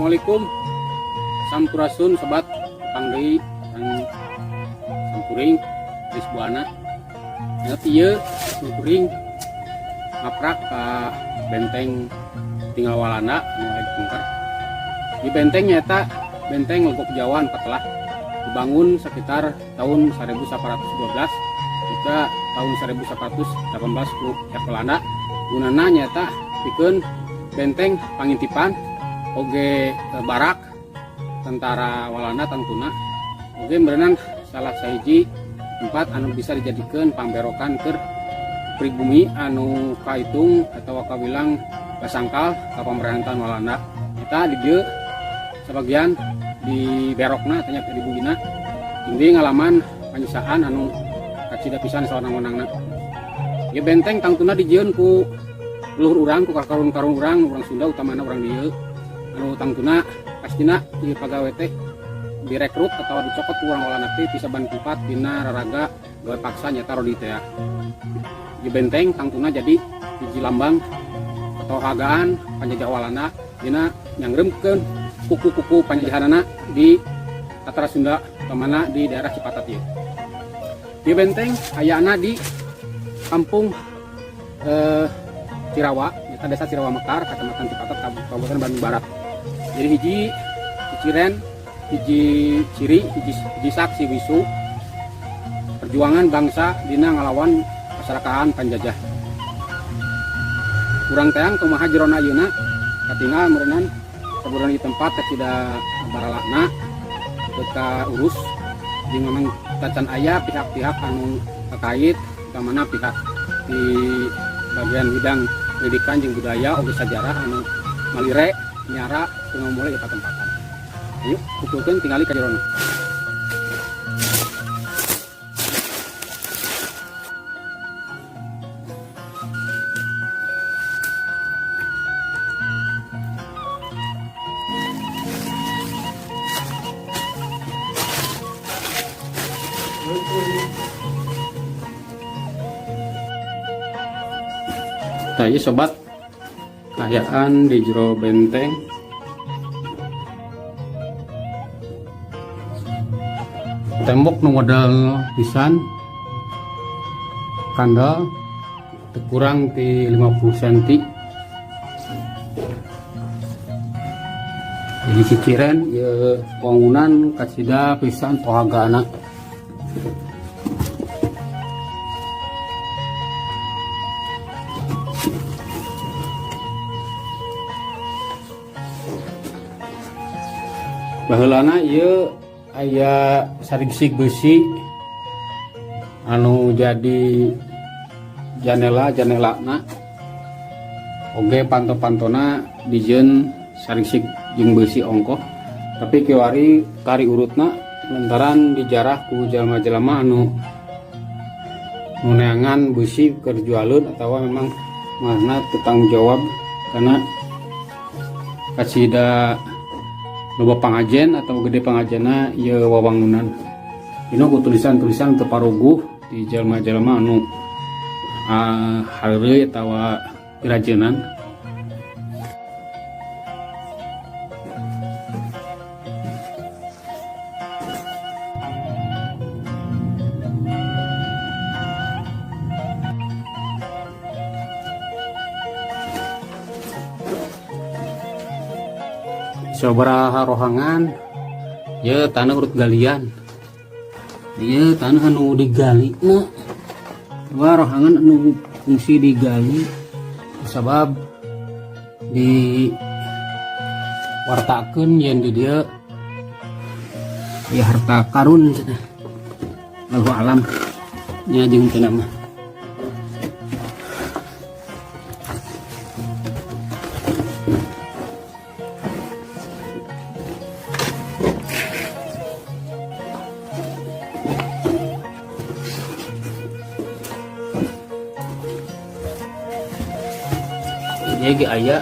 Assalamualaikum. Sampurasun sobat, tepang deui sareng simkuring Kris Buana. Nanti ieu simkuring ngaprak ka benteng tinggal Walanda anu aya di Pengker. Di benteng nyaeta benteng Legok Jawa anu katelah dibangun sekitar tahun 1812 hingga tahun 1818 ku pihak Belanda. Gunana nyaeta pikeun benteng pangintipan oge barak tentara Walanda, tangtuna oge meureunan salah sahiji tempat anu bisa dijadikan pamberokan keur pribumi anu kaitung atau kawilang basangkal ka pemerintahan Walanda. Eta di dieu sebagian di berokna tanya di bugina tinggi ngalaman panyiksaan anu kacida pisan sawenang-wenangna. Ieu benteng tangtuna dijieun ku leluhur urang, ku kakarun-karun urang, urang Sunda utamana urang dieu anu tangtuna pastina ieu pagawe teh direkrut atau dicokot ku urang Walanda teh ti saban tempat dina raraga gawe paksa nyata rodi teh. Ieu benteng tangtuna jadi hiji lambang atau hagaan panjajah Walanda dina nyangreumkeun kuku-kuku panjajahanana di Tatar Sunda utamana di daerah Cipatat ieu. Ieu benteng ayana di kampung Cirawa, nyata desa Cirawa Mekar, Kecamatan Cipatat, Kabupaten Bandung Barat. Jadi hiji ciciren, hiji ciri, hiji saksi bisu perjuangan bangsa dina ngalawan masyarakat panjajah. Urang teang kumaha jerona ayeuna katinggal meureunan saburan di tempat tidak baralakna ka urus jeung memang tacan aya pihak-pihak anu terkait utamana pihak di bagian bidang pendidikan jeung budaya oge sejarah anu malire nyara teu mulai ka tempatan. Ayo kumpulkeun tingali ka jerona. Nah, ini sobat, kaayaan di jero benteng. Tembok nu model pisan kandel teu kurang ti 50 senti. Jadi ciciren ieu bangunan kacida pisan tohagana. Baheulana ieu aya sarigsig besi anu jadi janela-janelana oge panto-pantona dijieun sarigsig jeung besi ongkoh, tapi kiwari kari urutna lantaran dijarah ku jalma-jalma anu neangan besi keur jualeun atawa memang mana tanggung jawab karena kacida loba pangajen atau gede pangajena ieu wawangunan. Dina ku tulisan-tulisan teu paruguh di jalma-jalma anu hareureuy atawa pirajenan. Sabaraha rohangan ya tanah urut galian, ieu tanah anu digali na dua rohangan anu fungsi digali sabab di wartakeun yen di dieu ya harta karun cenah. Allahu alam nya jeung teu mah. Ieu ge aya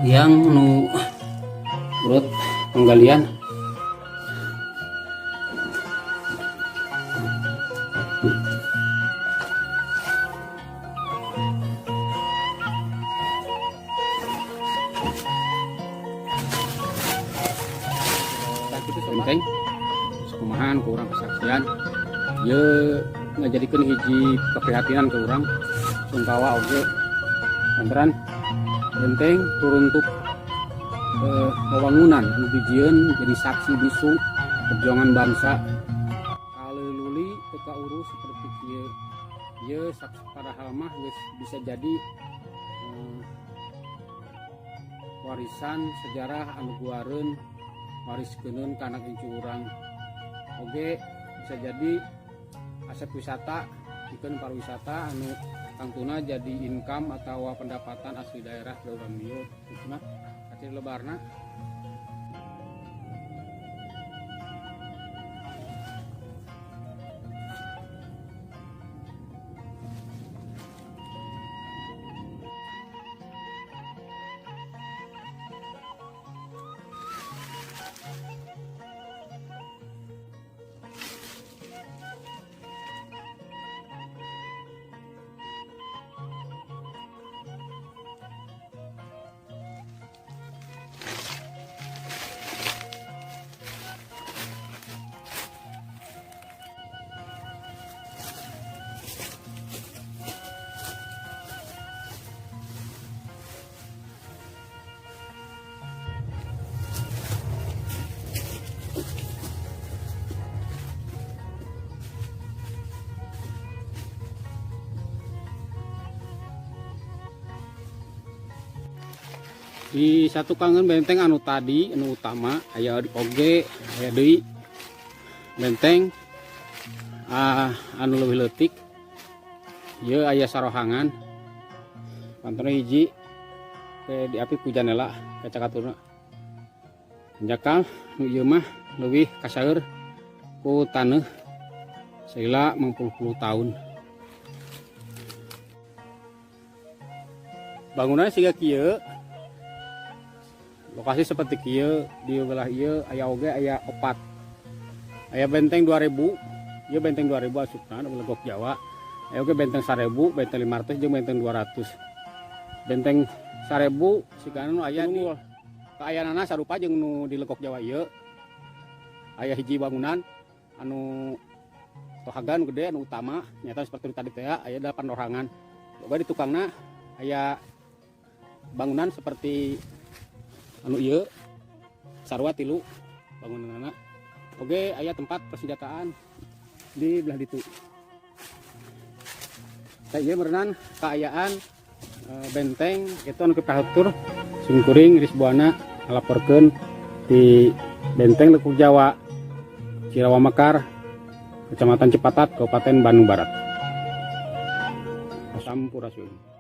yang nu urut penggalian. Benteng. Sakumaha ku urang kesaksian ye ngajadikeun hiji keprihatinan ke urang sungkawa oge lantaran benteng turuntuk wewangunan anu dijieun jadi saksi bisu perjuangan bangsa kalululi teu kaurus seperti kieu. Ieu saksi, padahal mah geus bisa jadi warisan sejarah anu guareun wariskeun ka anak incu urang, oge bisa jadi aset wisata pikeun pariwisata anu tangtuna jadi income atau pendapatan asli daerah di urang dieu, khususna kaciri lebarna. Di satu kangen benteng anu tadi anu utama aya di oge aya deui benteng anu leuwih leutik. Ieu aya sarohangan pantona hiji ke diapit ku janela kaca katurna. Hanjakal nu ieu mah leuwih kaseur ku taneuh salila mangpuluh-puluh tahun. Bangunan siga kieu, lokasi seperti kieu. Di belah ieu aya oge, aya opat, aya benteng 2000. Ieu benteng 2000 asupna anu Legok Jawa. Aya oge benteng 1000, benteng 500 jeung benteng 200. Benteng 1000 sigana nu aya di kaayaanana sarupa jeung nu di Legok Jawa. Ieu aya hiji bangunan anu tohagan gede anu utama nyata seperti tadi teh aya 8 rohangan. Oge di tukangna aya bangunan seperti anu ieu, sarua tilu bangunanna. Oge aya tempat persenjataan di belah ditu. Tah, ieu meureunan kaayaan benteng itu anu kahatur. Simkuring Risbuana ngalaporkeun di Benteng Lekuk Jawa, Cirawa Mekar, Kecamatan Cipatat, Kabupaten Bandung Barat. Sampurasun.